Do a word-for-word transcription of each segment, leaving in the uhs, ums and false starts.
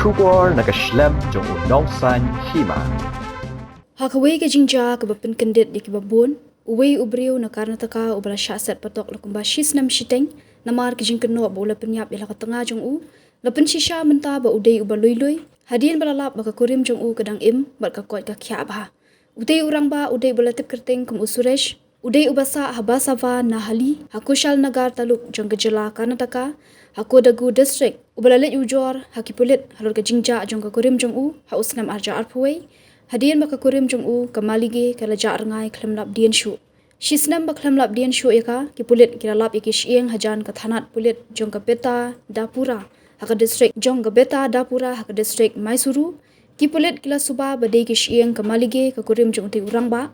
Khubor na ka shlem jong u Nongsaiñ Hima. Ha kawei ka jingjia kaba pynkyndit ïa kiba bun, uwei u briew na Karnataka uba la shah set patok la kumba shi snem shiteng, namar ka jingkynnoh ba u la pynïap ïa la ka tnga jong u, la pynshisha mynta ba u dei uba lui lui, hadien ba la lap ba ka kurim jong u ka dang im bad ka koit ka khiah bha. Utei u rangbah u dei uba la tip kyrteng kum u Suresh, u dei uba sah ha Basavanahalli, ha Kushalnagar taluk jong ka jylla Karnataka, ha Kodagu district, uba la leit ujor ha ki pulit halor ka jingjia jong ka kurim jong u ha u snem arhajar arphew wei, hadien ba ka kurim jong u ka Malige ka la jah rngai khlem lap dien shuh. Shi snem ba khlem lap dien shuh ïa ka, ki pulit ki la lap ïa ki shyieng hajan ka thanat pulit jong ka Peddadapura ha ka district jong ka Peddadapura ha ka district Mysuru. Ki pulit ki la suba ba dei ki shyieng ka Malige ka kurim jong utei u rangbah.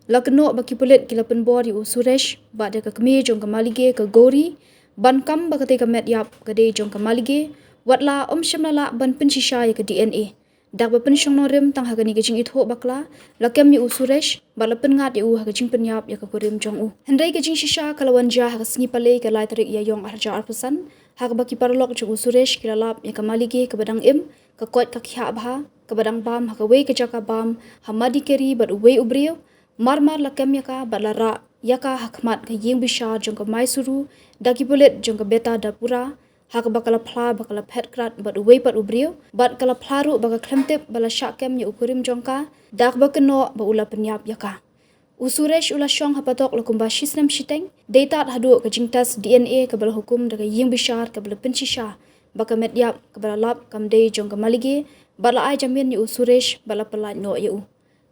La kynnoh ba ki pulit ki la pynbor ïa u Suresh bad ïa ka kmie jong ka Malige ka Gauri ban kam ba katei ka met ïap ka dei jong ka Malige, watla ym shym la lah ban pynshisha ïa ka D N A. Dak ba pynshong nongrim tang ha kane ka jingithuh bakla, la kem ïa u Suresh bad la pynngat ïa u ha ka jingpynïap ïa ka kurim jong u. Hynrei ka jingshisha ka la wan jia ha ka sngi Palei ka lai tarik Ïaïong arhajar arphew san, ha kaba ki paralok jong u Suresh ki la lap ïa ka Malige kaba dang im, ka koit ka khiah bha, kaba dang bam ha kawei ka jaka bam ha Madikeri bad uwei u briew. Mar mar la kem ïa ka bad la rah ïa ka ha khmat ka ïing bishar jong ka Mysuru da ki pulit jong ka Peddadapura, ha kaba ka la phla ba ka la phet krad bad uwei pat u briew, bad ka la phla ruh ba ka khlem tip ba la shah kem ïa u kurim jong ka, da kaba kynnoh ba u la pynïap ïa ka. U Suresh u la shong ha patok la kumba shi snem shiteng, dei tad haduh ka jingtest D N A kaba la hukum da ka ïing bishar kaba la pynshisha ba ka met ïap kaba la lap kam dei jong ka Malige, bad la ai jamin ïa u Suresh bad la pyllait noh ïa u.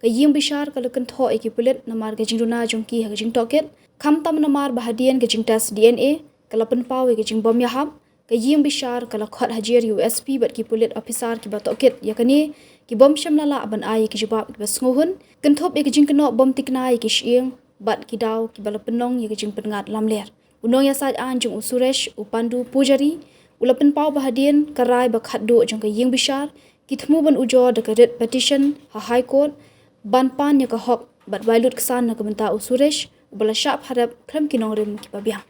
Ka ïing bishar ka la kynthoh ïa ki pulit namar ka jingduna jong ki ha ka jingtohkit, khamtam namar ba hadien ka jingtest D N A ka la pynpaw ïa ka jingbym ïahap, ka ïing bishar ka la khot hajar ïa u S P bad ki pulit ophisar kiba tohkit ïa kane, ki bym shym la lah ban ai ïa ki jubab kiba sngewhun, kynthup ïa ka jingkynnoh bym tikna ïa ki shyieng bad ki daw kiba la pynlong ïa ka jingpynngat lamler. U nongïasaid aiñ jong u Suresh, u Pandu Pujari, u la pynpaw ba hadien ka rai ba khatduh jong ka ïing bishar, ki thmu ban ujor da ka writ petition ha High Court ban pan ïa ka hok bad wai lut ksan na ka bynta u Suresh, uba la shah pharep khlem ki nongrim kiba biang.